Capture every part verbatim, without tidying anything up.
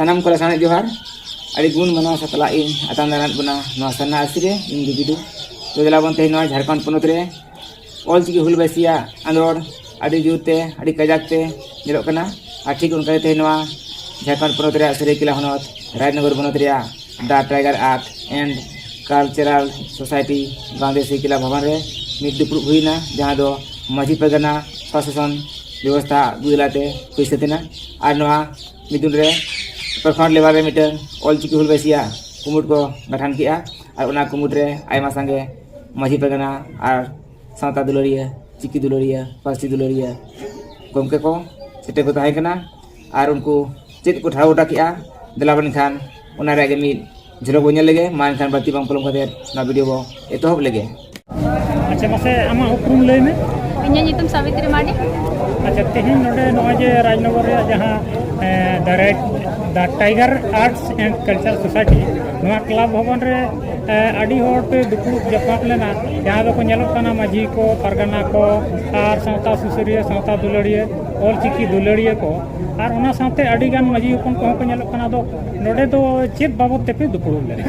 ᱥᱟᱱᱟᱢ ᱠᱚ ᱞᱟᱥᱟᱬᱦᱮᱫ ᱡᱚᱦᱟᱨ᱾ ᱟᱹᱰᱤ ᱜᱩᱱ ᱢᱟᱱᱟᱣ ᱥᱟᱛᱞᱟᱜ ᱤᱧ ᱟᱛᱟᱝ ᱫᱟᱨᱟᱢᱮᱫ ᱵᱚᱱᱟ ᱱᱚᱣᱟ ᱥᱟᱨᱱᱟ ᱟᱹᱨᱥᱤ ᱨᱮ, ᱤᱧ ᱜᱮ ᱵᱤᱫᱩ᱾ ᱛᱚ ᱫᱮᱞᱟ ᱵᱚᱱ ᱛᱮᱦᱮᱧ ᱱᱚᱣᱟ ᱡᱷᱟᱲᱠᱷᱚᱸᱰ ᱯᱚᱱᱚᱛ ᱨᱮ ᱚᱞᱪᱤᱠᱤ ᱦᱩᱞ ᱵᱟᱭᱥᱤᱭᱟᱜ ᱟᱸᱫᱳᱲ ᱟᱹᱰᱤ ᱡᱳᱨ ᱛᱮ, ᱟᱹᱰᱤ ᱠᱟᱡᱟᱠ ᱛᱮ ᱧᱮᱞᱚᱜ ᱠᱟᱱᱟ᱾ ᱟᱨ ᱴᱷᱤᱠ ᱚᱱᱠᱟ ᱜᱮ ᱛᱮᱦᱮᱧ ᱱᱚᱣᱟ ᱡᱷᱟᱲᱠᱷᱚᱸᱰ ᱯᱚᱱᱚᱛ ᱨᱮᱭᱟᱜ ᱥᱟᱹᱨᱟᱹᱭᱠᱮᱞᱟ ᱦᱚᱱᱚᱛ ᱨᱟᱡᱽᱱᱚᱜᱚᱨ ᱵᱚᱱᱚᱛ ᱨᱮᱭᱟᱜ The Tiger Arts and Cultural Society ᱜᱟᱶᱫᱮ ᱥᱟᱹᱨᱟᱹᱭᱠᱮᱞᱟ ᱵᱷᱚᱵᱚᱱ ᱨᱮ ᱢᱤᱫ ᱫᱩᱯᱲᱩᱵ ᱦᱩᱭᱱᱟ, ᱡᱟᱦᱟᱸ ᱫᱚ ᱢᱟᱹᱡᱷᱤ ᱯᱟᱨᱜᱟᱱᱟ ᱥᱚᱥᱟᱥᱚᱱ ᱵᱮᱵᱚᱥᱛᱷᱟ ᱟᱹᱜᱩ ᱛᱟᱞᱟᱛᱮ ᱦᱩᱭ ᱥᱟᱹᱛ ᱮᱱᱟ᱾ ᱟᱨ ᱱᱚᱣᱟ ᱢᱤᱫᱩᱱ ᱨᱮ ᱯᱨᱚᱠᱷᱚᱸᱰ level ᱨᱮ ᱢᱤᱫᱴᱟᱝ ᱚᱞᱪᱤᱠᱤ ᱦᱩᱞ ᱵᱟᱭᱥᱤᱭᱟ ᱠᱩᱢᱩᱴ ᱠᱚ ᱜᱟᱴᱷᱟᱱ ᱠᱮᱜᱼᱟ᱾ ᱟᱨ ᱚᱱᱟ ᱠᱩᱢᱩᱴ ᱨᱮ ᱟᱭᱢᱟ ᱥᱟᱸᱜᱮ ᱢᱟᱹᱡᱷᱤ ᱯᱟᱨᱜᱟᱱᱟ ᱟᱨ ᱥᱟᱶᱛᱟ ᱫᱩᱞᱟᱹᱲᱤᱭᱟᱹ, ᱪᱤᱠᱤ ᱫᱩᱞᱟᱹᱲᱤᱭᱟᱹ, ᱯᱟᱹᱨᱥᱤ ᱫᱩᱞᱟᱹᱲᱤᱭᱟᱹ ᱜᱚᱢᱠᱮ ᱠᱚ ᱥᱮᱴᱮᱨ ᱠᱚ ᱛᱟᱦᱮᱸ ᱠᱟᱱᱟ᱾ ᱟᱨ ᱩᱱᱠᱩ ᱪᱮᱫ ᱠᱚ ᱴᱷᱟᱲᱚ ᱜᱚᱴᱟ ᱠᱮᱜᱼᱟ, ᱫᱮᱞᱟ ᱵᱚᱱ ᱮᱱᱠᱷᱟᱱ ᱚᱱᱟ ᱨᱮᱭᱟᱜ ᱜᱮ ᱢᱤᱫ ᱡᱷᱤᱞᱳᱜ ᱵᱚᱱ ᱧᱮᱞ ᱞᱮᱜᱮ᱾ ᱢᱟ ᱮᱱᱠᱷᱟᱱ ᱵᱟᱹᱲᱛᱤ ᱵᱟᱝ ᱯᱚᱞᱚᱢ ᱠᱟᱛᱮ ᱱᱚᱣᱟ video ᱵᱚ ᱮᱛᱚᱦᱚᱵ ᱞᱮᱜᱮ᱾ ᱟᱪᱪᱷᱟ, ᱢᱟᱥᱮ ᱟᱢᱟᱜ ᱩᱯᱨᱩᱢ ᱞᱟᱹᱭ ᱢᱮ᱾ ᱤᱧᱟᱹᱜ ᱧᱩᱛᱩᱢ ᱥᱟᱵᱤᱛᱨᱤ ᱢᱟᱨᱰᱤ᱾ ᱟᱪᱪᱷᱟ, ᱛᱮᱦᱮᱧ ᱱᱚᱰᱮ ᱱᱚᱜᱼᱚᱭ ᱡᱮ ᱨᱟᱡᱽᱱᱚᱜᱚᱨ ᱨᱮᱭᱟᱜ ᱡᱟᱦᱟᱸ, ᱮ, The Red, The Tiger Arts and Culture Society, ᱱᱚᱣᱟ club ᱵᱷᱚᱵᱚᱱ ᱨᱮ, ᱮ, ᱟᱹᱰᱤ ᱦᱚᱲ ᱯᱮ ᱫᱩᱯᱲᱩᱵ ᱡᱟᱯᱟᱜ ᱞᱮᱱᱟ, ᱡᱟᱦᱟᱸ ᱫᱚᱠᱚ ᱧᱮᱞᱚᱜ ᱠᱟᱱᱟ ᱢᱟᱹᱡᱷᱤ ᱠᱚ, ᱯᱟᱨᱜᱟᱱᱟ ᱠᱚ ᱟᱨ ᱥᱟᱶᱛᱟ ᱥᱩᱥᱟᱹᱨᱤᱭᱟᱹ, ᱥᱟᱶᱛᱟ ᱫᱩᱞᱟᱹᱲᱤᱭᱟᱹ, ᱚᱞᱪᱤᱠᱤ ᱫᱩᱞᱟᱹᱲᱤᱭᱟᱹ ᱠᱚ, ᱟᱨ ᱚᱱᱟ ᱥᱟᱶᱛᱮ ᱟᱹᱰᱤ ᱜᱟᱱ ᱢᱟᱹᱡᱷᱤ ᱦᱚᱯᱚᱱ ᱠᱚᱦᱚᱸ ᱠᱚ ᱧᱮᱞᱚᱜ ᱠᱟᱱᱟ᱾ ᱟᱫᱚ ᱱᱚᱰᱮ ᱫᱚ ᱪᱮᱫ ᱵᱟᱵᱚᱛ ᱛᱮᱯᱮ ᱫᱩᱯᱲᱩᱵ ᱞᱮᱱᱟ?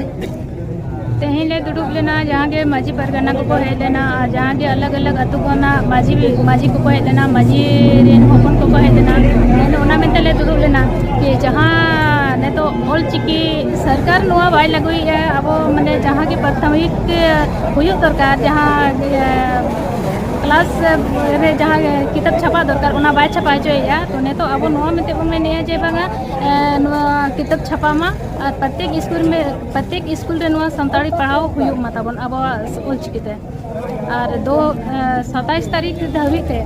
ᱛᱮᱦᱮᱧ ᱞᱮ ᱫᱩᱲᱩᱵ ᱞᱮᱱᱟ, ᱡᱟᱦᱟᱸ ᱜᱮ ᱢᱟᱹᱡᱷᱤ ᱯᱟᱨᱜᱟᱱᱟ ᱠᱚᱠᱚ ᱦᱮᱡ ᱞᱮᱱᱟ ᱟᱨ ᱡᱟᱦᱟᱸ ᱜᱮ ᱟᱞᱟᱜᱽ ᱟᱞᱟᱜᱽ ᱟᱹᱛᱩ ᱠᱷᱚᱱᱟᱜ ᱢᱟᱹᱡᱷᱤ, ᱢᱟᱹᱡᱷᱤ ᱠᱚᱠᱚ ᱦᱮᱡ ᱞᱮᱱᱟ, ᱢᱟᱹᱡᱷᱤ ᱨᱮᱱ ᱦᱚᱯᱚᱱ ᱠᱚᱠᱚ ᱦᱮᱡ ᱞᱮᱱᱟ᱾ ᱟᱫᱚ ᱚᱱᱟ ᱢᱮᱱᱛᱮ ᱞᱮ ᱫᱩᱲᱩᱵ ᱞᱮᱱᱟ ᱡᱮ ᱡᱟᱦᱟᱸ ᱱᱤᱛᱚᱜ ᱚᱞ ᱪᱤᱠᱤ ᱥᱚᱨᱠᱟᱨ ᱱᱚᱣᱟ ᱵᱟᱭ ᱞᱟᱹᱜᱩᱭᱮᱫᱼᱟ, ᱟᱵᱚ ᱢᱟᱱᱮ ᱡᱟᱦᱟᱸ ᱜᱮ ᱯᱨᱟᱛᱷᱚᱢᱤᱠ ᱦᱩᱭᱩᱜ ᱫᱚᱨᱠᱟᱨ, ᱡᱟᱦᱟᱸ ᱜᱮ class ᱨᱮ ᱡᱟᱦᱟᱸ ᱜᱮ ᱠᱤᱛᱟᱹᱵ ᱪᱷᱟᱯᱟ ᱫᱚᱨᱠᱟᱨ, ᱚᱱᱟ ᱵᱟᱭ ᱪᱷᱟᱯᱟ ᱦᱚᱪᱚᱭᱮᱫᱼᱟ᱾ ᱛᱚ ᱱᱤᱛᱚᱜ ᱟᱵᱚ ᱱᱚᱣᱟ ᱢᱮᱱᱛᱮ ᱵᱚᱱ ᱢᱮᱱᱮᱫᱼᱟ ᱡᱮ ᱵᱟᱝᱟ, ᱮ, ᱱᱚᱣᱟ ᱠᱤᱛᱟᱹᱵ ᱪᱷᱟᱯᱟ ᱢᱟ ᱟᱨ ᱯᱨᱚᱛᱮᱠ ᱥᱠᱩᱞ ᱨᱮ, ᱯᱨᱚᱛᱮᱠ ᱥᱠᱩᱞ ᱨᱮ ᱱᱚᱣᱟ ᱥᱟᱱᱛᱟᱲᱤ ᱯᱟᱲᱦᱟᱣ ᱦᱩᱭᱩᱜ ᱢᱟ ᱛᱟᱵᱚᱱ ᱟᱵᱚᱣᱟᱜ ᱚᱞ ᱪᱤᱠᱤ ᱛᱮ᱾ ᱟᱨ ᱫᱚ, ᱮ, ᱥᱟᱛᱟᱭᱤᱥ ᱛᱟᱹᱨᱤᱠᱷ ᱫᱷᱟᱹᱵᱤᱡ ᱛᱮ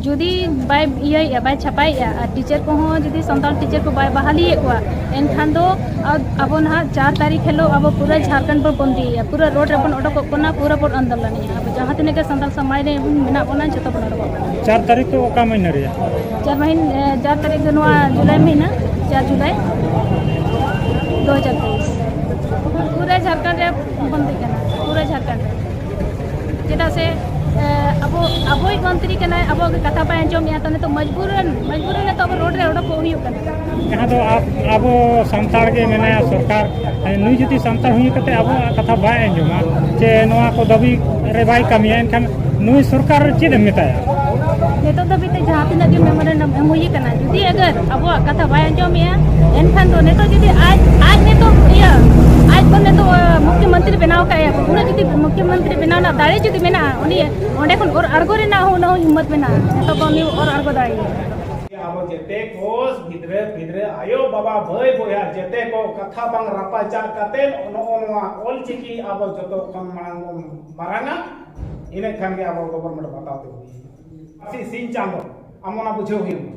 ᱡᱩᱫᱤ ᱵᱟᱭ ᱤᱭᱟᱹᱭᱮᱫᱼᱟ, ᱵᱟᱭ ᱪᱷᱟᱯᱟᱭᱮᱫᱼᱟ, ᱟᱨ ᱴᱤᱪᱟᱨ ᱠᱚᱦᱚᱸ ᱡᱩᱫᱤ ᱥᱟᱱᱛᱟᱲ ᱴᱤᱪᱟᱨ ᱠᱚ ᱵᱟᱭ ᱵᱟᱦᱟᱞᱤᱭᱮᱫ ᱠᱚᱣᱟ, ᱮᱱᱠᱷᱟᱱ ᱫᱚ ᱟ-, ᱟᱵᱚ ᱱᱟᱦᱟᱜ ᱪᱟᱨ ᱛᱟᱹᱨᱤᱠᱷ ᱦᱤᱞᱳᱜ ᱟᱵᱚ ᱯᱩᱨᱟᱹ ᱡᱷᱟᱲᱠᱷᱚᱸᱰ ᱵᱚᱱ ᱵᱚᱱᱫᱤᱭᱮᱫᱼᱟ, ᱯᱩᱨᱟᱹ ᱨᱳᱰ ᱨᱮᱵᱚᱱ ᱚᱰᱚᱠᱚᱜ ᱠᱟᱱᱟ, ᱯᱩᱨᱟᱹ ᱵᱚᱱ ᱟᱱᱫᱳᱞᱚᱱᱮᱫᱼᱟ᱾ ᱟᱵᱚ ᱡᱟᱦᱟᱸ ᱛᱤᱱᱟᱹᱜ ᱜᱮ ᱥᱟᱱᱛᱟᱲ ᱥᱚᱢᱟᱡᱽ ᱨᱮ ᱢᱮᱱᱟᱜ ᱵᱚᱱᱟ, ᱡᱚᱛᱚ ᱵᱚᱱ ᱚᱰᱚᱠᱚᱜ ᱠᱟᱱᱟ᱾ ᱪᱟᱨ ᱛᱟᱹᱨᱤᱠᱷ ᱫᱚ ᱚᱠᱟ ᱢᱟᱹᱦᱱᱟᱹ ᱨᱮᱭᱟᱜ? ᱪᱟᱨ ᱢᱟᱹᱦᱤᱱ-, ᱮ, ᱪᱟᱨ ᱛᱟᱹᱨᱤᱠᱷ ᱫᱚ ᱱᱚᱣᱟ ᱡᱩᱞᱟᱭ ᱢᱟᱹᱦᱱᱟᱹ, ᱪᱟᱨ ᱡᱩᱞᱟᱭ ᱫᱩ ᱦᱟᱡᱟᱨ ᱛᱮᱭᱤᱥ᱾ ᱯᱩᱨᱟᱹ ᱡᱷᱟᱲᱠᱷᱚᱸᱰ ᱨᱮ ᱵᱚᱱᱫᱤ ᱠᱟᱱᱟ, ᱯᱩᱨᱟᱹ ᱡᱷᱟᱲᱠᱷᱚᱸᱰ ᱨᱮ᱾ ᱪᱮᱫᱟᱜ ᱥᱮ ᱟᱵᱚ ᱟᱵᱚᱭᱤᱡ ᱢᱚᱱᱛᱨᱤ ᱠᱟᱱᱟᱭ, ᱟᱵᱚᱣᱟᱜ ᱜᱮ ᱠᱟᱛᱷᱟ ᱵᱟᱭ ᱟᱸᱡᱚᱢᱮᱜᱼᱟ, ᱛᱚ ᱱᱤᱛᱚᱜ ᱢᱚᱡᱽᱵᱩᱨ ᱨᱮ ᱢᱚᱡᱽᱵᱩᱨ ᱨᱮ ᱱᱤᱛᱚᱜ ᱟᱵᱚ ᱨᱳᱰ ᱨᱮ ᱚᱰᱚᱠᱚᱜ ᱦᱩᱭᱩᱜ ᱠᱟᱱᱟ᱾ ᱡᱟᱦᱟᱸ ᱫᱚ ᱟᱵ- ᱟᱵᱚ ᱥᱟᱱᱛᱟᱲ ᱜᱮ ᱢᱮᱱᱟᱭᱟ ᱥᱚᱨᱠᱟᱨ, ᱱᱩᱭ ᱡᱩᱫᱤ ᱥᱟᱱᱛᱟᱲ ᱦᱩᱭ ᱠᱟᱛᱮ ᱟᱵᱚᱣᱟᱜ ᱠᱟᱛᱷᱟ ᱵᱟᱭ ᱟᱸᱡᱚᱢᱟ, ᱪᱮ ᱱᱚᱣᱟ ᱠᱚ ᱫᱟᱹᱵᱤ ᱨᱮ ᱵᱟᱭ ᱠᱟᱹᱢᱤᱭᱟ, ᱮᱱᱠᱷᱟᱱ ᱱᱩᱭ ᱥᱚᱨᱠᱟᱨ ᱪᱮᱫ ᱮᱢ ᱢᱮᱛᱟᱭᱟ? ᱱᱤᱛᱚᱜ ᱫᱷᱟᱹᱵᱤᱡ ᱛᱮ ᱡᱟᱦᱟᱸ ᱛᱤᱱᱟᱹᱜ ᱜᱮ ᱢᱮᱢᱳᱨᱮᱱᱰᱟᱢ ᱮᱢ ᱦᱩᱭ ᱟᱠᱟᱱᱟ, ᱡᱩᱫᱤ ᱟᱜᱟᱨ ᱟᱵᱚᱣᱟᱜ ᱠᱟᱛᱷᱟ ᱵᱟᱭ ᱟᱸᱡᱚᱢᱮᱜᱼᱟ, ᱮᱱᱠᱷᱟᱱ ᱫᱚ ᱱᱤᱛᱚᱜ ᱡᱩᱫᱤ ᱟᱡ ᱟᱡ ᱱᱤᱛᱚᱜ ᱤᱭᱟᱹ ᱟᱡ ᱵᱚᱱ ᱱᱤᱛᱚᱜ ᱢᱩᱠᱷᱭᱚᱢᱚᱱᱛᱨᱤ ᱵᱮᱱᱟᱣ ᱠᱟᱜ ᱮᱭᱟ, ᱩᱱᱟᱹᱜ ᱡᱩᱫᱤ ᱢᱩᱠᱷᱭᱚᱢᱚᱱᱛᱨᱤ ᱵᱮᱱᱟᱣ ᱨᱮᱱᱟᱜ ᱫᱟᱲᱮ ᱡᱩᱫᱤ ᱢᱮᱱᱟᱜᱼᱟ, ᱩᱱᱤ ᱚᱸᱰᱮ ᱠᱷᱚᱱ ᱚᱨ ᱟᱬᱜᱚ ᱨᱮᱱᱟᱜ ᱦᱚᱸ ᱩᱱᱟᱹᱜ ᱦᱚᱸ ᱦᱤᱢᱢᱚᱛ ᱢᱮᱱᱟᱜᱼᱟ, ᱱᱤᱛᱚᱜ ᱫᱚ ᱩᱱᱤ ᱚᱨ ᱟᱬᱜᱚ ᱫᱟᱲᱮᱭᱟᱜᱼᱟ᱾ ᱟᱵᱚ ᱡᱮᱛᱮ ᱠᱚ ᱜᱤᱫᱽᱨᱟᱹ ᱯᱤᱫᱽᱨᱟᱹ, ᱟᱭᱳ ᱵᱟᱵᱟ, ᱵᱷᱟᱹᱭ ᱵᱚᱭᱦᱟ, ᱡᱮᱛᱮ ᱠᱚ ᱠᱟᱛᱷᱟ ᱵᱟᱝ ᱨᱟᱯᱟᱪᱟᱜ ᱠᱟᱛᱮ ᱱᱚᱜᱼᱚ ᱱᱚᱣᱟ ᱚᱞ ᱪᱤᱠᱤ ᱟᱵᱚ ᱡᱚᱛᱚ ᱠᱷᱚᱱ ᱢᱟᱲᱟᱝ ᱵᱚᱱ ᱢᱟᱨᱟᱝᱟ, ᱤᱱᱟᱹ ᱠᱷᱟᱱ ᱜᱮ ᱟᱵᱚ ᱜᱚᱵᱚᱨᱱᱢᱮᱱᱴ ᱵᱟᱛᱟᱣ ᱛᱮ ᱦᱩᱭᱩᱜᱼᱟ᱾ ᱯᱟᱹᱨᱥᱤ ᱥᱤᱧ ᱪᱟᱸᱫᱚ, ᱟᱢ ᱚᱱᱟ ᱵᱩᱡᱷᱟᱹᱣ ᱦᱩᱭᱩᱜᱼᱟ᱾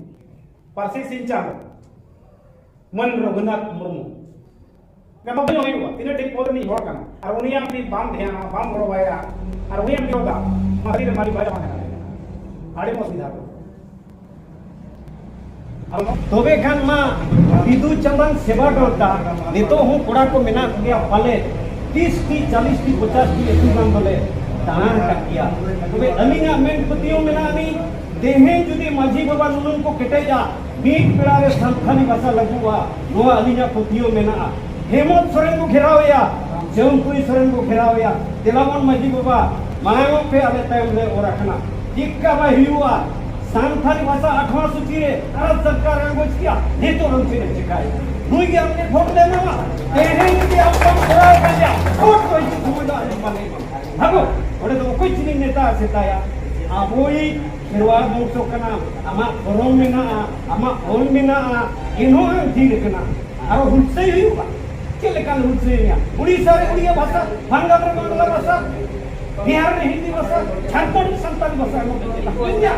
ᱯᱟᱹᱨᱥᱤ ᱥᱤᱧ ᱪᱟᱸᱫᱚ, ᱢᱟᱹᱱ ᱨᱚᱜᱷᱩᱱᱟᱛᱷ ᱢᱩᱨᱢᱩ᱾ ᱜᱟᱯᱟ ᱫᱤᱱ ᱦᱩᱭᱩᱜᱼᱟ, ᱛᱤᱱᱟᱹᱜ ᱴᱷᱤᱠ ᱯᱚᱫ ᱨᱤᱱᱤᱡ ᱦᱚᱲ ᱠᱟᱱᱟ, ᱟᱨ ᱩᱱᱤᱭᱟᱜ ᱡᱩᱫᱤ ᱵᱟᱢ ᱫᱷᱮᱭᱟᱱᱟ, ᱵᱟᱢ ᱜᱚᱲᱚᱣᱟᱭᱟ, ᱟᱨ ᱩᱱᱤᱭᱟᱜ ᱵᱤᱨᱳᱫᱟ, ᱢᱟᱹᱨᱤ ᱨᱮ ᱢᱟᱹᱨᱤ ᱵᱟᱭ ᱵᱟᱝ ᱠᱟᱱᱟ᱾ ᱟᱹᱰᱤ ᱢᱚᱡᱽ ᱥᱤᱫᱷᱟᱨᱛᱷᱚ᱾ ᱛᱚᱵᱮ ᱠᱷᱟᱱ ᱢᱟ ᱵᱤᱫᱩ ᱪᱟᱸᱫᱟᱱ ᱥᱮᱵᱟ ᱰᱚᱞᱴᱟ, ᱱᱤᱛᱚᱜ ᱦᱚᱸ ᱠᱚᱲᱟ ᱠᱚ ᱢᱮᱱᱟᱜ ᱠᱚᱜᱮᱭᱟ ᱯᱟᱞᱮ, ᱛᱤᱥ ᱴᱤ, ᱪᱟᱞᱤᱥ ᱴᱤ, ᱯᱚᱪᱟᱥ ᱴᱤ ᱟᱹᱛᱩ ᱜᱟᱱ ᱫᱚᱞᱮ ᱫᱟᱬᱟ ᱟᱠᱟᱫ ᱜᱮᱭᱟ᱾ ᱛᱚᱵᱮ ᱟᱹᱞᱤᱧᱟᱜ ᱢᱮᱱ ᱯᱟᱹᱛᱭᱟᱹᱣ ᱢᱮᱱᱟᱜᱼᱟ, ᱱᱤᱛ ᱛᱮᱦᱮᱧ ᱡᱩᱫᱤ ᱢᱟᱹᱡᱷᱤ ᱵᱟᱵᱟ ᱱᱩᱱᱟᱹᱝ ᱠᱚ ᱠᱮᱴᱮᱡᱟ, ᱢᱤᱫ ᱵᱮᱲᱟ ᱨᱮ ᱥᱟᱱᱛᱷᱟᱞᱤ ᱵᱷᱟᱥᱟ ᱞᱟᱹᱜᱩᱜᱼᱟ, ᱱᱚᱣᱟ ᱟᱹᱞᱤᱧᱟᱜ ᱯᱟᱹᱛᱭᱟᱹᱣ ᱢᱮᱱᱟᱜᱼᱟ᱾ ᱦᱮᱢᱚᱱᱛ ᱥᱚᱨᱮᱱ ᱠᱚ ᱜᱷᱮᱨᱟᱣ ᱮᱭᱟ, ᱪᱟᱹᱢᱯᱩᱭ ᱥᱚᱨᱮᱱ ᱠᱚ ᱜᱷᱮᱨᱟᱣ ᱮᱭᱟ, ᱫᱮᱞᱟᱵᱚᱱ ᱢᱟᱹᱡᱷᱤ ᱵᱟᱵᱟ, ᱢᱟᱲᱟᱝᱚᱜ ᱯᱮ ᱟᱞᱮ ᱛᱟᱭᱚᱢ ᱞᱮ ᱚᱨ ᱟᱠᱟᱱᱟ᱾ ᱪᱮᱫ ᱠᱟ ᱵᱟᱭ ᱦᱩᱭᱩᱜᱼᱟ? ᱥᱟᱱᱛᱷᱟᱞᱤ ᱵᱷᱟᱥᱟ ᱟᱴᱷᱣᱟ ᱥᱩᱪᱤ ᱨᱮ ᱟᱨ ᱥᱚᱨᱠᱟᱨ ᱟᱬᱜᱚ ᱪᱤᱠᱟ? ᱱᱤᱛᱚᱜ ᱟᱢ ᱪᱮᱫ ᱮᱢ ᱪᱤᱠᱟᱭᱟ? ᱱᱩᱭ ᱜᱮ ᱟᱢ ᱴᱷᱮᱱ ᱵᱷᱳᱴ ᱞᱮ ᱮᱢᱟᱢᱟ᱾ ᱛᱮᱦᱮᱧ ᱡᱩᱫᱤ ᱟᱢ ᱵᱟᱢ ᱠᱚᱨᱟᱣ ᱫᱟᱲᱮᱭᱟᱜᱼᱟ, ᱵᱷᱳᱴ ᱫᱚ ᱦᱤᱡᱩᱜ ᱥᱚᱢᱚᱭ ᱫᱚ ᱟᱞᱮ ᱵᱟᱞᱮ ᱮᱢᱟᱢᱟ᱾ ᱵᱷᱟᱜᱚ, ᱚᱸᱰᱮ ᱫᱚ ᱚᱠᱚᱭ ᱪᱤᱞᱤᱧ ᱱᱮᱛᱟ ᱥᱮᱛᱟᱭᱟ? ᱟᱵᱚᱭᱤᱡ ᱠᱷᱮᱨᱣᱟᱲ ᱵᱚᱝᱥᱚ ᱠᱟᱱᱟᱢ, ᱟᱢᱟᱜ ᱫᱷᱚᱨᱚᱢ ᱢᱮᱱᱟᱜᱼᱟ, ᱟᱢᱟᱜ ᱚᱞ ᱢᱮᱱᱟᱜᱼᱟ, ᱮᱱᱦᱚᱸ ᱟᱢ ᱛᱷᱤᱨ ᱟᱠᱟᱱᱟ᱾ ᱟᱨᱚ ᱦᱩᱞᱥᱟᱹᱭ ᱦᱩᱭᱩᱜᱼᱟ᱾ ᱪᱮᱫ ᱞᱮᱠᱟᱱ ᱦᱩᱞᱥᱟᱹᱭ ᱦᱩᱭᱩᱜᱼᱟ? ᱩᱲᱤᱥᱥᱟ ᱨᱮ ᱩᱲᱤᱭᱟ ᱵᱷᱟᱥᱟ, ᱵᱟᱝᱜᱟᱞ ᱨᱮ ᱵᱟᱝᱞᱟ ᱵᱷᱟᱥᱟ, ᱵᱤᱦᱟᱨ ᱨᱮ ᱦᱤᱱᱫᱤ ᱵᱷᱟᱥᱟ, ᱡᱷᱟᱲᱠᱷᱚᱸᱰ ᱨᱮ ᱥᱟᱱᱛᱟᱲᱤ ᱵᱷᱟᱥᱟ ᱮᱢᱚᱜ ᱠᱟᱱᱟ᱾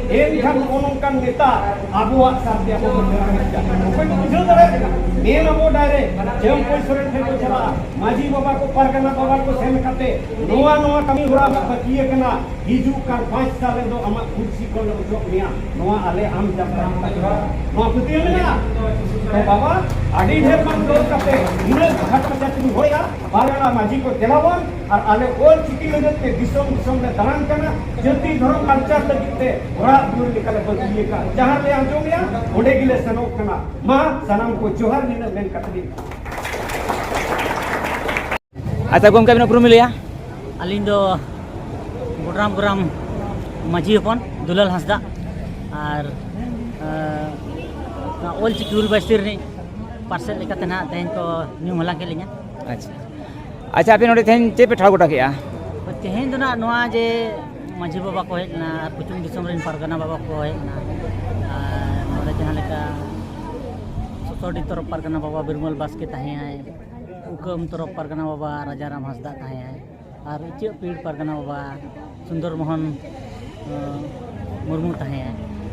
ᱮᱱᱠᱷᱟᱱ ᱱᱚᱜᱼᱚ ᱱᱚᱝᱠᱟᱱ ᱱᱮᱛᱟ ᱟᱵᱚᱣᱟᱜ ᱥᱟᱨᱛᱮ ᱟᱵᱚ ᱵᱚᱱ ᱧᱟᱢ ᱠᱮᱫᱟ᱾ ᱚᱠᱚᱭ ᱠᱚ ᱵᱩᱡᱷᱟᱹᱣ ᱫᱟᱲᱮᱭᱟᱜ ᱠᱟᱱᱟ? ᱢᱮᱱ ᱟᱵᱚ ᱰᱟᱭᱨᱮᱠᱴ, ᱪᱟᱹᱢᱯᱩᱭ ᱥᱚᱨᱮᱱ ᱴᱷᱮᱱ ᱠᱚ ᱪᱟᱞᱟᱜᱼᱟ, ᱢᱟᱹᱡᱷᱤ ᱵᱟᱵᱟ ᱠᱚ, ᱯᱟᱨᱜᱟᱱᱟ ᱵᱟᱵᱟ ᱠᱚ ᱥᱮᱱ ᱠᱟᱛᱮ ᱱᱚᱣᱟ, ᱱᱚᱣᱟ ᱠᱟᱹᱢᱤ ᱦᱚᱨᱟ ᱟᱢᱟᱜ ᱵᱟᱹᱠᱤ ᱟᱠᱟᱱᱟ, ᱦᱤᱡᱩᱜ ᱠᱟᱱ ᱯᱟᱸᱪ ᱥᱟᱞ ᱨᱮᱫᱚ ᱟᱢᱟᱜ ᱠᱩᱨᱥᱤ ᱠᱷᱚᱱ ᱞᱮ ᱚᱪᱚᱜ ᱢᱮᱭᱟ, ᱱᱚᱣᱟ ᱟᱞᱮ ᱟᱢ ᱡᱟᱛᱨᱟ ᱠᱟᱹᱢᱤ ᱦᱚᱨᱟ᱾ ᱱᱚᱣᱟ ᱯᱟᱹᱛᱭᱟᱹᱣ ᱢᱮᱱᱟᱜᱼᱟ᱾ ᱛᱚ ᱵᱟᱵᱟ, ᱟᱹᱰᱤ ᱰᱷᱮᱨ ᱵᱟᱝ ᱨᱚᱲ ᱠᱟᱛᱮ ᱱᱤᱱᱟᱹᱜ ᱠᱷᱟᱴ ᱢᱟᱪᱷᱟ ᱛᱮᱵᱚᱱ ᱨᱚᱲᱮᱫᱼᱟ, ᱵᱟᱨ ᱜᱟᱰᱟ ᱢᱟᱹᱡᱷᱤ ᱠᱚ ᱫᱮᱞᱟᱵᱚᱱ, ᱟᱨ ᱟᱞᱮ ᱚᱞ ᱪᱤᱠᱤ ᱞᱟᱹᱜᱤᱫ ᱛᱮ ᱫᱤᱥᱚᱢ ᱫᱤᱥᱚᱢ ᱞᱮ ᱫᱟᱬᱟᱱ ᱠᱟᱱᱟ᱾ ᱡᱟᱹᱛᱤ ᱫᱷᱚᱨᱚᱢ ᱠᱟᱞᱪᱟᱨ ᱞᱟᱹᱜᱤᱫ ᱛᱮ ᱚᱲᱟᱜ ᱫᱩᱣᱟᱹᱨ ᱞᱮᱠᱟ ᱞᱮ ᱵᱟᱹᱜᱤ ᱟᱠᱟᱫᱼᱟ᱾ ᱡᱟᱦᱟᱸ ᱨᱮᱞᱮ ᱟᱸᱡᱚᱢᱮᱜᱼᱟ, ᱚᱸᱰᱮ ᱜᱮᱞᱮ ᱥᱮᱱᱚᱜ ᱠᱟᱱᱟ᱾ ᱢᱟ ᱥᱟᱱᱟᱢ ᱠᱚ ᱡᱚᱦᱟᱨ, ᱱᱤᱱᱟᱹᱜ ᱢᱮᱱ ᱠᱟᱛᱮ ᱜᱮ᱾ ᱟᱪᱪᱷᱟ ᱜᱚᱢᱠᱮ, ᱟᱹᱵᱤᱱᱟᱜ ᱩᱯᱨᱩᱢ ᱞᱟᱹᱭᱟ? ᱟᱹᱞᱤᱧ ᱫᱚ ᱜᱚᱰᱨᱟᱢ ᱜᱨᱟᱢ ᱢᱟᱹᱡᱷᱤ ᱦᱚᱯᱚᱱ ᱫᱩᱞᱟᱞ ᱦᱟᱸᱥᱫᱟ᱾ ᱟᱨ ᱱᱚᱣᱟ ᱚᱞ ᱪᱤᱠᱤ ᱦᱩᱞ ᱵᱟᱭᱥᱤ ᱨᱤᱱᱤᱡ ᱯᱟᱨᱥᱮᱫ ᱞᱮᱠᱟᱛᱮ ᱱᱟᱦᱟᱜ ᱛᱮᱦᱮᱧ ᱠᱚ ᱧᱩᱢ ᱦᱟᱞᱟᱝ ᱠᱮᱫ ᱞᱤᱧᱟ᱾ ᱟᱪᱪᱷᱟ᱾ ᱟᱪᱪᱷᱟ, ᱟᱯᱮ ᱱᱚᱰᱮ ᱛᱮᱦᱮᱧ ᱪᱮᱫ ᱯᱮ ᱴᱷᱟᱲ ᱜᱚᱴᱟ ᱠᱮᱜᱼᱟ? ᱛᱮᱦᱮᱧ ᱫᱚ ᱱᱟᱦᱟᱜ ᱱᱚᱣᱟ ᱡᱮ ᱢᱟᱹᱡᱷᱤ ᱵᱟᱵᱟ ᱠᱚ ᱦᱮᱡ ᱞᱮᱱᱟ ᱟᱨ ᱠᱩᱪᱩᱝ ᱫᱤᱥᱚᱢ ᱨᱮᱱ ᱯᱟᱨᱜᱟᱱᱟ ᱵᱟᱵᱟ ᱠᱚ ᱦᱮᱡ ᱞᱮᱱᱟ, ᱟᱨ ᱱᱚᱰᱮ ᱡᱟᱦᱟᱸ ᱞᱮᱠᱟ ᱥᱚᱥᱚᱰᱤ ᱛᱚᱨᱚᱯ ᱯᱟᱨᱜᱟᱱᱟ ᱵᱟᱵᱟ ᱵᱤᱨᱢᱚᱞ ᱵᱟᱥᱠᱮ ᱛᱟᱦᱮᱸᱭᱟᱭ, ᱩᱠᱟᱹᱢ ᱛᱚᱨᱚᱯ ᱯᱟᱨᱜᱟᱱᱟ ᱵᱟᱵᱟ ᱨᱟᱡᱟᱨᱟᱢ ᱦᱟᱸᱥᱫᱟ ᱛᱟᱦᱮᱸᱭᱟᱭ, ᱟᱨ ᱤᱪᱟᱹᱜ ᱯᱤᱲ ᱯᱟᱨᱜᱟᱱᱟ ᱵᱟᱵᱟ ᱥᱩᱱᱫᱚᱨ ᱢᱳᱦᱚᱱ ᱢᱩᱨᱢᱩ ᱛᱟᱦᱮᱸᱭᱟ᱾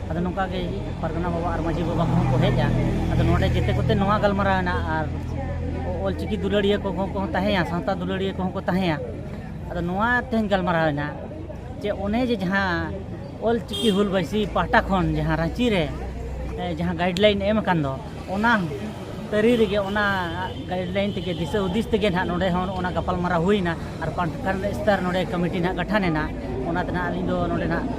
ᱟᱫᱚ ᱱᱚᱝᱠᱟ ᱜᱮ ᱯᱟᱨᱜᱟᱱᱟ ᱵᱟᱵᱟ ᱟᱨ ᱢᱟᱹᱡᱷᱤ ᱵᱟᱵᱟ ᱠᱚᱦᱚᱸ ᱠᱚ ᱦᱮᱡᱼᱟ᱾ ᱟᱫᱚ ᱱᱚᱰᱮ ᱡᱮᱛᱮ ᱠᱚᱛᱮ ᱱᱚᱣᱟ ᱜᱟᱞᱢᱟᱨᱟᱣ ᱮᱱᱟ, ᱟᱨ ᱚᱞ ᱪᱤᱠᱤ ᱫᱩᱞᱟᱹᱲᱤᱭᱟᱹ ᱠᱚᱦᱚᱸ ᱠᱚ ᱛᱟᱦᱮᱸᱭᱟ, ᱥᱟᱶᱛᱟ ᱫᱩᱞᱟᱹᱲᱤᱭᱟᱹ ᱠᱚᱦᱚᱸ ᱠᱚ ᱛᱟᱦᱮᱸᱭᱟ᱾ ᱟᱫᱚ ᱱᱚᱣᱟ ᱛᱮᱦᱮᱧ ᱜᱟᱞᱢᱟᱨᱟᱣ ᱮᱱᱟ ᱡᱮ ᱚᱱᱮ ᱡᱮ ᱡᱟᱦᱟᱸ ᱚᱞ ᱪᱤᱠᱤ ᱦᱩᱞ ᱵᱟᱭᱥᱤ ᱯᱟᱦᱴᱟ ᱠᱷᱚᱱ ᱡᱟᱦᱟᱸ ᱨᱟᱺᱪᱤ ᱨᱮ ᱡᱟᱦᱟᱸ ᱜᱟᱭᱤᱰ ᱞᱟᱭᱤᱱ ᱮᱢ ᱟᱠᱟᱱ ᱫᱚ, ᱚᱱᱟ ᱛᱟᱹᱨᱤ ᱨᱮᱜᱮ, ᱚᱱᱟ ᱜᱟᱭᱤᱰ ᱞᱟᱭᱤᱱ ᱛᱮᱜᱮ, ᱫᱤᱥᱟᱹ ᱦᱩᱫᱤᱥ ᱛᱮᱜᱮ ᱱᱟᱦᱟᱜ ᱱᱚᱰᱮ ᱦᱚᱸ ᱚᱱᱟ ᱜᱟᱯᱟᱞ ᱢᱟᱨᱟᱣ ᱦᱩᱭᱱᱟ᱾ ᱟᱨ ᱯᱟᱱᱛᱷᱟ ᱥᱛᱚᱨ ᱱᱚᱰᱮ ᱠᱚᱢᱤᱴᱤ ᱱᱟᱦᱟᱜ ᱜᱚᱴᱷᱚᱱ ᱮᱱᱟ᱾ ᱚᱱᱟᱛᱮ ᱱᱟᱦᱟᱜ ᱟᱹᱞᱤᱧ ᱫᱚ ᱱᱚᱰᱮ ᱱᱟᱦᱟᱜ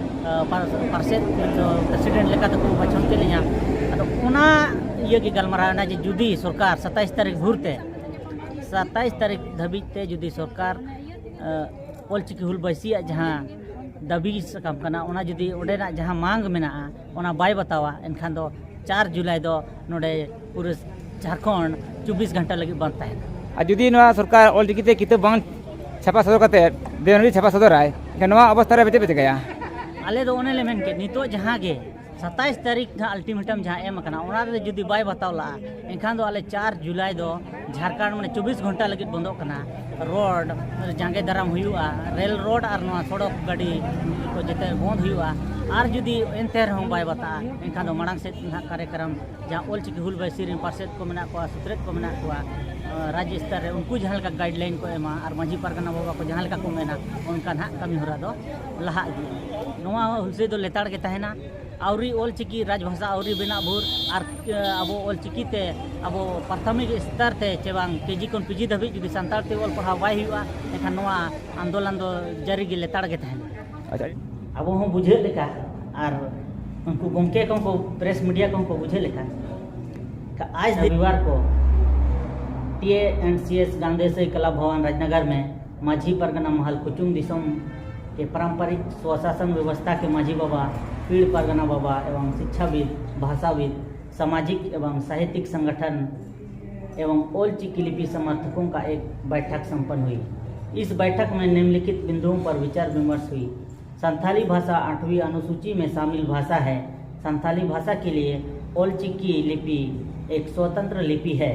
ᱯᱟᱨᱥᱮᱫ ᱫᱚ ᱯᱨᱮᱥᱤᱰᱮᱱᱴ ᱞᱮᱠᱟ ᱛᱮᱠᱚ ᱵᱟᱪᱷᱚᱱ ᱠᱮᱫ ᱞᱤᱧᱟ᱾ ᱟᱫᱚ ᱚᱱᱟ ᱤᱭᱟᱹ ᱜᱮ ᱜᱟᱞᱢᱟᱨᱟᱣ ᱮᱱᱟ ᱡᱮ ᱡᱩᱫᱤ ᱥᱚᱨᱠᱟᱨ ᱥᱟᱛᱟᱭᱤᱥ ᱛᱟᱹᱨᱤᱠᱷ ᱵᱷᱳᱨ ᱛᱮ, ᱥᱟᱛᱟᱭᱤᱥ ᱛᱟᱹᱨᱤᱠᱷ ᱫᱷᱟᱹᱵᱤᱡ ᱛᱮ ᱡᱩᱫᱤ ᱥᱚᱨᱠᱟᱨ ᱚᱞ ᱪᱤᱠᱤ ᱦᱩᱞ ᱵᱟᱭᱥᱤᱭᱟᱜ ᱡᱟᱦᱟᱸ ᱫᱟᱹᱵᱤ ᱥᱟᱠᱟᱢ ᱠᱟᱱᱟ, ᱚᱱᱟ ᱡᱩᱫᱤ ᱚᱸᱰᱮᱱᱟᱜ ᱡᱟᱦᱟᱸ ᱢᱟᱝ ᱢᱮᱱᱟᱜᱼᱟ, ᱚᱱᱟ ᱵᱟᱭ ᱵᱟᱛᱟᱣᱟ, ᱮᱱᱠᱷᱟᱱ ᱫᱚ ᱪᱟᱨ ᱡᱩᱞᱟᱭ ᱫᱚ ᱱᱚᱰᱮ ᱯᱩᱨᱟᱹ ᱡᱷᱟᱲᱠᱷᱚᱸᱰ ᱪᱚᱵᱵᱤᱥ ᱜᱷᱚᱱᱴᱟ ᱞᱟᱹᱜᱤᱫ ᱵᱚᱱᱫ ᱛᱟᱦᱮᱱᱟ᱾ ᱟᱨ ᱡᱩᱫᱤ ᱱᱚᱣᱟ ᱥᱚᱨᱠᱟᱨ ᱚᱞ ᱪᱤᱠᱤ ᱛᱮ ᱠᱤᱛᱟᱹᱵ ᱵᱟᱝ ᱪᱷᱟᱯᱟ ᱥᱚᱫᱚᱨ ᱠᱟᱛᱮ ᱫᱮᱵᱽᱱᱟᱜᱚᱨᱤ ᱪᱷᱟᱯᱟ ᱥᱚᱫᱚᱨᱟᱭ, ᱮᱱᱠᱷᱟᱱ ᱱᱚᱣᱟ ᱚᱵᱚᱥᱛᱟ ᱨᱮ ᱟᱯᱮ ᱪᱮᱫ ᱯᱮ ᱪᱤᱠᱟᱹᱭᱟ? ᱟᱞᱮ ᱫᱚ ᱚᱱᱮ ᱞᱮ ᱢᱮᱱ ᱠᱮᱫ, ᱱᱤᱛᱚᱜ ᱡᱟᱦᱟᱸ ᱜᱮ ᱥᱟᱛᱟᱭᱤᱥ ᱛᱟᱹᱨᱤᱠᱷ ᱡᱟᱦᱟᱸ ᱟᱞᱴᱤᱢᱮᱴᱟᱢ ᱡᱟᱦᱟᱸ ᱮᱢ ᱟᱠᱟᱱᱟ, ᱚᱱᱟ ᱨᱮ ᱡᱩᱫᱤ ᱵᱟᱭ ᱵᱟᱛᱟᱣ ᱞᱟᱜᱼᱟ, ᱮᱱᱠᱷᱟᱱ ᱫᱚ ᱟᱞᱮ ᱪᱟᱨ ᱡᱩᱞᱟᱭ ᱫᱚ ᱡᱷᱟᱲᱠᱷᱚᱸᱰ ᱢᱟᱱᱮ ᱪᱚᱵᱵᱤᱥ ᱜᱷᱚᱱᱴᱟ ᱞᱟᱹᱜᱤᱫ ᱵᱚᱱᱫᱚᱜ ᱠᱟᱱᱟ᱾ ᱨᱳᱰ, ᱡᱟᱸᱜᱮ ᱫᱟᱨᱟᱢ ᱦᱩᱭᱩᱜᱼᱟ, ᱨᱮᱞ ᱨᱳᱰ ᱟᱨ ᱱᱚᱣᱟ ᱥᱚᱲᱚᱠ ᱜᱟᱹᱰᱤ ᱠᱚ ᱡᱮᱛᱮ ᱵᱚᱱᱫ ᱦᱩᱭᱩᱜᱼᱟ᱾ ᱟᱨ ᱡᱩᱫᱤ ᱮᱱᱛᱮ ᱨᱮᱦᱚᱸ ᱵᱟᱭ ᱵᱟᱛᱟᱜᱼᱟ, ᱮᱱᱠᱷᱟᱱ ᱫᱚ ᱢᱟᱲᱟᱝ ᱥᱮᱫ ᱱᱟᱦᱟᱜ ᱠᱟᱨᱭᱚᱠᱨᱚᱢ ᱡᱟᱦᱟᱸ ᱚᱞ ᱪᱤᱠᱤ ᱦᱩᱞ ᱵᱟᱭᱥᱤ ᱨᱮᱱ ᱯᱟᱨᱥᱮᱛ ᱠᱚ ᱢᱮᱱᱟᱜ ᱠᱚᱣᱟ, ᱥᱩᱛᱨᱮᱛ ᱠᱚ ᱢᱮᱱᱟᱜ ᱠᱚᱣᱟ, ᱨᱟᱡᱽ ᱥᱛᱚᱨ ᱨᱮ ᱩᱱᱠᱩ ᱡᱟᱦᱟᱸ ᱞᱮᱠᱟ ᱜᱟᱭᱤᱰ ᱞᱟᱭᱤᱱ ᱠᱚ ᱮᱢᱟ ᱟᱨ ᱢᱟᱹᱡᱷᱤ ᱯᱟᱨᱜᱟᱱᱟ ᱵᱟᱵᱟ ᱠᱚ ᱡᱟᱦᱟᱸ ᱞᱮᱠᱟ ᱠᱚ ᱢᱮᱱᱟ, ᱚᱱᱠᱟ ᱱᱟᱦᱟᱜ ᱠᱟᱹᱢᱤ ᱦᱚᱨᱟ ᱫᱚ ᱞᱟᱦᱟ ᱤᱫᱤᱜᱼᱟ᱾ ᱱᱚᱣᱟ ᱦᱩᱞᱥᱟᱹᱭ ᱫᱚ ᱞᱮᱛᱟᱲ ᱜᱮ ᱛᱟᱦᱮᱱᱟ᱾ ᱟᱹᱣᱨᱤ ᱚᱞᱪᱤᱠᱤ ᱨᱟᱡᱽᱵᱷᱟᱥᱟ ᱟᱹᱣᱨᱤ ᱵᱮᱱᱟᱜ ᱵᱷᱳᱨ ᱟᱨ ᱟᱵᱚ ᱚᱞᱪᱤᱠᱤ ᱛᱮ ᱟᱵᱚ ᱯᱨᱟᱛᱷᱚᱢᱤᱠ ᱥᱛᱚᱨ ᱛᱮ ᱪᱮ ᱵᱟᱝ ᱠᱮᱡᱤ ᱠᱷᱚᱱ ᱯᱤᱡᱤ ᱫᱷᱟᱹᱵᱤᱡ ᱡᱩᱫᱤ ᱥᱟᱱᱛᱟᱲ ᱛᱮ ᱚᱞ ᱯᱟᱲᱦᱟᱣ ᱵᱟᱭ ᱦᱩᱭᱩᱜᱼᱟ, ᱮᱱᱠᱷᱟᱱ ᱱᱚᱣᱟ ᱟᱱᱫᱳᱞᱚᱱ ᱫᱚ ᱡᱟᱹᱨᱤ ᱜᱮ ᱞᱮᱛᱟᱲ ᱜᱮ ᱛᱟᱦᱮᱱᱟ᱾ ᱟᱪᱪᱷᱟ᱾ ᱟᱵᱚ ᱦᱚᱸ ᱵᱩᱡᱷᱟᱹᱜ ᱞᱮᱠᱟ ᱟᱨ ᱩᱱᱠᱩ ᱜᱚᱢᱠᱮ ᱠᱚᱦᱚᱸ ᱠᱚ, ᱯᱨᱮᱥ ᱢᱤᱰᱤᱭᱟ ᱠᱚᱦᱚᱸ ᱠᱚ ᱵᱩᱡᱷᱟᱹᱜ ᱞᱮᱠᱟ, ᱟᱡ ᱨᱚᱵᱤᱵᱟᱨ ᱠᱚ T A and C S ᱜᱟᱱᱫᱮᱥᱟᱹᱭ ᱠᱟᱞᱟ ᱵᱷᱚᱵᱚᱱ ᱨᱟᱡᱽᱱᱚᱜᱚᱨ ᱢᱮ ᱢᱟᱹᱡᱷᱤ ᱯᱟᱨᱜᱟᱱᱟ ᱢᱟᱦᱟᱞ ᱠᱩᱪᱩᱝ ᱫᱤᱥᱚᱢ ᱠᱮ ᱯᱟᱨᱟᱢᱯᱟᱨᱤᱠ ᱥᱣᱟᱥᱟᱥᱚᱱ ᱵᱮᱵᱚᱥᱛᱷᱟ ᱠᱮ ᱢᱟᱹᱡᱷᱤ ᱵᱟᱵᱟ, ᱯᱤᱲ ᱯᱟᱨᱜᱟᱱᱟ ᱵᱟᱵᱟ ᱮᱵᱚᱝ ᱥᱤᱠᱪᱷᱟᱵᱤᱫ, ᱵᱷᱟᱥᱟᱵᱤᱫ, ᱥᱟᱢᱟᱡᱤᱠ ᱮᱵᱚᱝ ᱥᱟᱦᱤᱛᱭᱤᱠ ᱥᱚᱝᱜᱚᱴᱷᱚᱱ ᱮᱵᱚᱝ ᱚᱞ ᱪᱤᱠᱤ ᱞᱤᱯᱤ ᱥᱚᱢᱚᱨᱛᱷᱚᱠᱚᱝ ᱠᱟ ᱮᱠ ᱵᱟᱭᱴᱷᱚᱠ ᱥᱚᱢᱯᱚᱱᱱ ᱦᱩᱭ᱾ ᱤᱥ ᱵᱟᱭᱴᱷᱚᱠ ᱢᱮ ᱱᱤᱢᱱᱞᱤᱠᱷᱤᱛ ᱵᱤᱱᱫᱩᱣᱚᱝ ᱯᱟᱨ ᱵᱤᱪᱟᱨ ᱵᱤᱢᱚᱨᱥ ᱦᱩᱭ᱾ ᱥᱟᱱᱛᱷᱟᱞᱤ ᱵᱷᱟᱥᱟ ᱟᱴᱷᱣᱤ ᱚᱱᱩᱥᱩᱪᱤ ᱢᱮ ᱥᱟᱢᱤᱞ ᱵᱷᱟᱥᱟ ᱦᱮ᱾ ᱥᱟᱱᱛᱷᱟᱞᱤ ᱵᱷᱟᱥᱟ ᱠᱮ ᱞᱤᱭᱮ ᱚᱞ ᱪᱤᱠᱤ ᱞᱤᱯᱤ ᱮᱠ ᱥᱚᱛᱚᱱᱛᱨᱚ ᱞᱤᱯᱤ ᱦᱮ᱾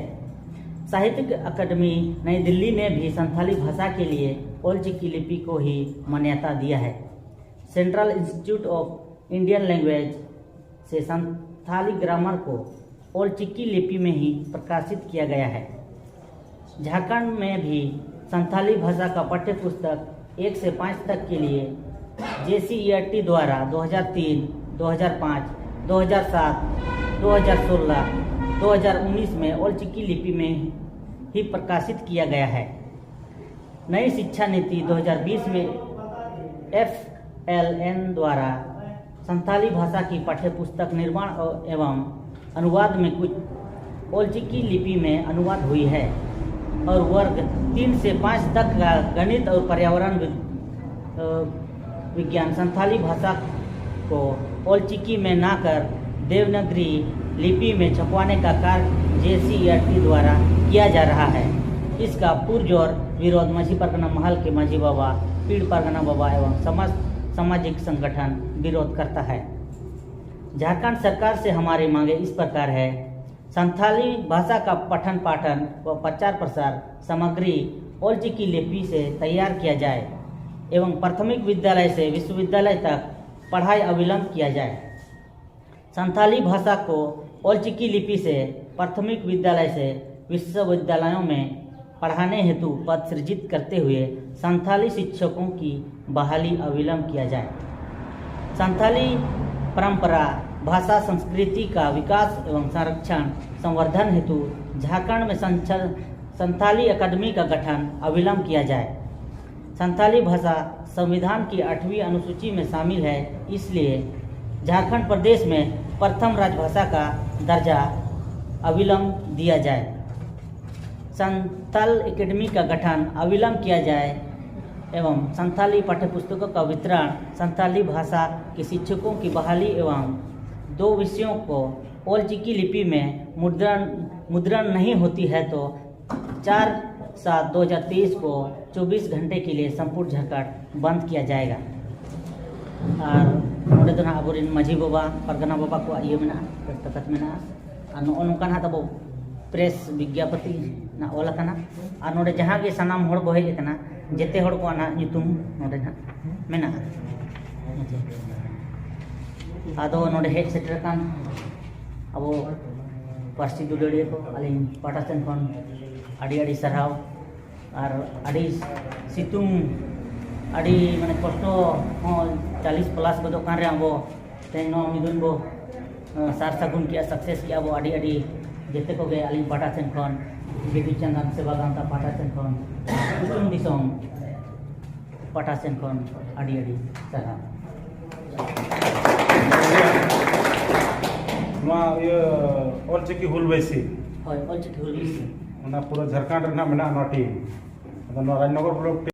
ᱥᱟᱦᱤᱛᱭᱤᱠ ᱟᱠᱟᱰᱮᱢᱤ ᱱᱟᱭᱤ ᱫᱤᱞᱞᱤ ᱢᱮ ᱵᱷᱤ ᱥᱟᱱᱛᱷᱟᱞᱤ ᱵᱷᱟᱥᱟ ᱠᱮ ᱞᱤᱭᱮ ᱚᱞ ᱪᱤᱠᱤ ᱞᱤᱯᱤ ᱠᱚ ᱦᱤ ᱢᱟᱱᱭᱟᱛᱟ ᱫᱤᱭᱟ ᱦᱮ᱾ Central Institute of Indian Languages ᱥᱮ ᱥᱟᱱᱛᱷᱟᱞᱤ ᱜᱨᱟᱢᱟᱨ ᱠᱚ ᱚᱞ ᱪᱤᱠᱤ ᱞᱤᱯᱤ ᱢᱮ ᱦᱤ ᱯᱨᱚᱠᱟᱥᱤᱛ ᱠᱤᱭᱟ ᱜᱟᱭᱟ ᱦᱮ᱾ ᱡᱷᱟᱨᱠᱷᱚᱸᱰ ᱢᱮ ᱵᱷᱤ ᱥᱟᱱᱛᱷᱟᱞᱤ ᱵᱷᱟᱥᱟ ᱠᱟ ᱯᱟᱴᱷᱭᱚ ᱯᱩᱥᱛᱚᱠ ᱮᱠ ᱥᱮ ᱯᱟᱸᱪ ᱛᱚᱠ ᱠᱮ ᱞᱤᱭᱮ ᱡᱮ ᱥᱤ ᱤ ᱟᱨ ᱴᱤ ᱫᱣᱟᱨᱟ ᱫᱩ ᱦᱟᱡᱟᱨ ᱛᱤᱱ, ᱫᱩ ᱦᱟᱡᱟᱨ ᱯᱟᱸᱪ, ᱫᱩ ᱦᱟᱡᱟᱨ ᱥᱟᱛ, ᱫᱩ ᱦᱟᱡᱟᱨ ᱥᱳᱞᱞᱟ, ᱫᱩ ᱦᱟᱡᱟᱨ ᱩᱱᱤᱥ ᱢᱮ ᱚᱞ ᱪᱤᱠᱤ ᱞᱤᱯᱤ ᱢᱮ ᱦᱤ ᱯᱨᱚᱠᱟᱥᱤᱛ ᱠᱤᱭᱟ ᱜᱟᱭᱟ ᱦᱮ᱾ ᱱᱟᱭᱤ ᱥᱤᱠᱪᱷᱟ ᱱᱤᱛᱤ ᱫᱩ ᱦᱟᱡᱟᱨ ᱵᱤᱥ ᱢᱮ ᱮᱯᱷ ᱮᱞ ᱮᱱ ᱫᱣᱟᱨᱟ ᱥᱟᱱᱛᱷᱟᱞᱤ ᱵᱷᱟᱥᱟ ᱠᱤ ᱯᱟᱴᱷᱭᱚ ᱯᱩᱥᱛᱚᱠ ᱱᱤᱨᱢᱟᱬ ᱮᱵᱚᱝ ᱚᱱᱩᱵᱟᱫᱽ ᱢᱮ ᱠᱩᱪ ᱚᱞ ᱪᱤᱠᱤ ᱞᱤᱯᱤ ᱢᱮ ᱚᱱᱩᱵᱟᱫᱽ ᱦᱩᱭ ᱦᱮ᱾ ᱚᱨ ᱣᱚᱨᱜᱽ ᱛᱤᱱ ᱥᱮ ᱯᱟᱸᱪ ᱛᱚᱠ ᱠᱟ ᱜᱚᱱᱤᱛ ᱚᱨ ᱯᱚᱨᱭᱟᱵᱚᱨᱚᱱ ᱵᱤᱜᱽᱭᱟᱱ ᱥᱟᱱᱛᱷᱟᱞᱤ ᱵᱷᱟᱥᱟ ᱠᱚ ᱚᱞ ᱪᱤᱠᱤ ᱢᱮ ᱱᱟ ᱠᱟᱨ ᱫᱮᱵᱽᱱᱟᱜᱽᱨᱤ ᱞᱤᱯᱤ ᱢᱮ ᱪᱷᱟᱯᱣᱟᱱᱮ ᱠᱟ ᱠᱟᱨ ᱡᱮ ᱥᱤ ᱤ ᱟᱨ ᱴᱤ ᱫᱣᱟᱨᱟ ᱠᱤᱭᱟ ᱡᱟ ᱨᱟᱦᱟ ᱦᱮ᱾ ᱤᱥᱠᱟ ᱯᱩᱨᱡᱳᱨ ᱵᱤᱨᱳᱫᱷ ᱢᱟᱹᱡᱷᱤ ᱯᱟᱨᱜᱟᱱᱟ ᱢᱟᱦᱟᱞ ᱠᱮ ᱢᱟᱹᱡᱷᱤ ᱵᱟᱵᱟ, ᱯᱤᱲ ᱯᱟᱨᱜᱟᱱᱟ ᱵᱟᱵᱟ ᱮᱵᱚᱝ ᱥᱟᱢᱟᱡᱽ ᱥᱟᱢᱟᱡᱤᱠ ᱥᱚᱝᱜᱚᱴᱷᱚᱱ ᱵᱤᱨᱳᱫᱷ ᱠᱟᱨᱛᱟ ᱦᱮ᱾ ᱡᱷᱟᱨᱠᱷᱚᱸᱰ ᱥᱚᱨᱠᱟᱨ ᱥᱮ ᱦᱟᱢᱟᱨᱤ ᱢᱟᱸᱜᱮ ᱤᱥ ᱯᱨᱚᱠᱟᱨ ᱦᱮ᱾ ᱥᱟᱱᱛᱷᱟᱞᱤ ᱵᱷᱟᱥᱟ ᱠᱟ ᱯᱟᱴᱷᱚᱱ ᱯᱟᱴᱷᱚᱱ ᱣᱟ ᱯᱨᱚᱪᱟᱨ ᱯᱨᱚᱥᱟᱨ ᱥᱟᱢᱟᱜᱽᱨᱤ ᱚᱞ ᱪᱤᱠᱤ ᱞᱤᱯᱤ ᱥᱮ ᱛᱮᱭᱟᱨ ᱠᱤᱭᱟ ᱡᱟᱭ ᱮᱵᱚᱝ ᱯᱨᱟᱛᱷᱚᱢᱤᱠ ᱵᱤᱫᱽᱭᱟᱞᱚᱭ ᱥᱮ ᱵᱤᱥᱣᱚᱵᱤᱫᱽᱭᱟᱞᱚᱭ ᱛᱚᱠ ᱯᱟᱲᱦᱟᱭ ᱚᱵᱤᱞᱚᱢᱵᱽ ᱠᱤᱭᱟ ᱡᱟᱭ᱾ ᱥᱟᱱᱛᱷᱟᱞᱤ ᱵᱷᱟᱥᱟ ᱠᱚ ᱚᱞ ᱪᱤᱠᱤ ᱞᱤᱯᱤ ᱥᱮ ᱯᱨᱟᱛᱷᱚᱢᱤᱠ ᱵᱤᱫᱽᱭᱟᱞᱚᱭ ᱥᱮ ᱵᱤᱥᱣᱚᱵᱤᱫᱽᱭᱟᱞᱚᱭᱚ ᱢᱮ ᱯᱟᱲᱦᱟᱱᱮ ᱦᱮᱛᱩ ᱯᱚᱫᱽ ᱥᱨᱤᱡᱤᱛ ᱠᱟᱨᱛᱮ ᱦᱩᱭᱮ ᱥᱟᱱᱛᱷᱟᱞᱤ ᱥᱤᱠᱪᱷᱚᱠᱚᱝ ᱠᱤ ᱵᱟᱦᱟᱞᱤ ᱚᱵᱤᱞᱚᱢᱵᱽ ᱠᱤᱭᱟ ᱡᱟᱭ᱾ ᱥᱟᱱᱛᱷᱟᱞᱤ परंपरा, भाषा, संस्कृति का विकास एवं संरक्षण, संवर्धन हेतु झारखंड में संचल-, संथाली एकेडमी का गठन अविलंब किया जाए। संथाली भाषा संविधान की आठवीं अनुसूची में शामिल है, इसलिए झारखंड प्रदेश में प्रथम राजभाषा का दर्जा अविलंब दिया जाए। संथाल एकेडमी का गठन अविलंब किया जाए एवं संथाली पाठ्य पुस्तकों का वितरण, संथाली भाषा के शिक्षकों की बहाली एवं दो विषयों को ओलचिकी लिपि में मुद्रण, मुद्रण नहीं होती है तो चार सात दो हज़ार तेईस को चौबीस घंटे के लिए संपूर्ण झारखंड बंद किया जाएगा। ᱟᱨ ᱱᱚᱰᱮ ᱫᱚ ᱱᱟᱦᱟᱜ ᱟᱵᱚᱨᱮᱱ ᱢᱟᱹᱡᱷᱤ ᱵᱟᱵᱟ, ᱯᱟᱨᱜᱟᱱᱟ ᱵᱟᱵᱟ ᱠᱚᱣᱟᱜ ᱤᱭᱟᱹ ᱢᱮᱱᱟᱜᱼᱟ, ᱫᱚᱥᱛᱚᱠᱚᱛ ᱢᱮᱱᱟᱜᱼᱟ᱾ ᱟᱨ ᱱᱚᱜᱼᱚ ᱱᱚᱝᱠᱟ ᱱᱟᱦᱟᱜ ᱛᱟᱵᱚ ᱯᱨᱮᱥ ᱵᱤᱜᱽᱜᱟᱯᱚᱛᱤ ᱱᱟᱦᱟᱜ ᱚᱞ ᱟᱠᱟᱱᱟ᱾ ᱟᱨ ᱱᱚᱰᱮ ᱡᱟᱦᱟᱸ ᱜᱮ ᱥᱟᱱᱟᱢ ᱦᱚᱲ ᱵᱚ ᱦᱮᱡ ᱟᱠᱟᱱᱟ, ᱡᱮᱛᱮ ᱦᱚᱲ ᱠᱚᱣᱟᱜ ᱱᱟᱦᱟᱜ ᱧᱩᱛᱩᱢ ᱱᱚᱰᱮ ᱱᱟᱦᱟᱜ ᱢᱮᱱᱟᱜᱼᱟ᱾ ᱟᱫᱚ ᱱᱚᱰᱮ ᱦᱮᱡ ᱥᱮᱴᱮᱨ ᱟᱠᱟᱱ ᱟᱵᱚ ᱯᱟᱹᱨᱥᱤ ᱫᱩᱞᱟᱹᱲᱤᱭᱟᱹ ᱠᱚ, ᱟᱹᱞᱤᱧ ᱯᱟᱦᱴᱟ ᱥᱮᱱ ᱠᱷᱚᱱ ᱟᱹᱰᱤ ᱟᱹᱰᱤ ᱥᱟᱨᱦᱟᱣ᱾ ᱟᱨ ᱟᱹᱰᱤ ᱥᱤᱛᱩᱝ, ᱟᱹᱰᱤ ᱢᱟᱱᱮ ᱠᱚᱥᱴᱚ ᱦᱚᱸ ᱪᱟᱞᱤᱥ ᱯᱞᱟᱥ ᱜᱚᱫᱚᱜ ᱠᱟᱱ ᱨᱮ ᱟᱵᱚ ᱛᱮᱦᱮᱧ ᱱᱚᱣᱟ ᱢᱤᱫᱩᱱ ᱵᱚ, ᱟᱸ, ᱥᱟᱨ ᱥᱟᱹᱜᱩᱱ ᱠᱮᱜᱼᱟ, ᱥᱟᱠᱥᱮᱥ ᱠᱮᱜᱼᱟ ᱵᱚ᱾ ᱟᱹᱰᱤ ᱟᱹᱰᱤ ᱡᱮᱛᱮ ᱠᱚᱜᱮ ᱟᱹᱞᱤᱧ ᱯᱟᱦᱴᱟ ᱥᱮᱱ ᱠᱷᱚᱱ, ᱵᱤᱫᱩ ᱪᱟᱸᱫᱟᱱ ᱥᱮᱵᱟ ᱜᱟᱶᱛᱟ ᱯᱟᱦᱴᱟ ᱥᱮᱱ ᱠᱷᱚᱱ, ᱫᱤᱥᱚᱢ ᱫᱤᱥᱚᱢ ᱯᱟᱦᱴᱟ ᱥᱮᱱ ᱠᱷᱚᱱ ᱟᱹᱰᱤ ᱟᱹᱰᱤ ᱥᱟᱨᱦᱟᱣ᱾ ᱱᱚᱣᱟ ᱤᱭᱟᱹ ᱚᱞᱪᱤᱠᱤ ᱦᱩᱞ ᱵᱟᱭᱥᱤ, ᱦᱳᱭ, ᱚᱞᱪᱤᱠᱤ ᱦᱩᱞ ᱵᱟᱭᱥᱤ᱾ ᱚᱱᱟ ᱯᱩᱨᱟᱹ ᱡᱷᱟᱲᱠᱷᱚᱸᱰ ᱨᱮᱱᱟᱜ ᱢᱮᱱᱟᱜᱼᱟ ᱱᱚᱣᱟ ᱴᱤᱢ᱾ ᱟᱫᱚ ᱱᱚᱣᱟ ᱨᱟᱡᱽᱱᱚᱜᱚᱨ ᱵᱞᱚᱠ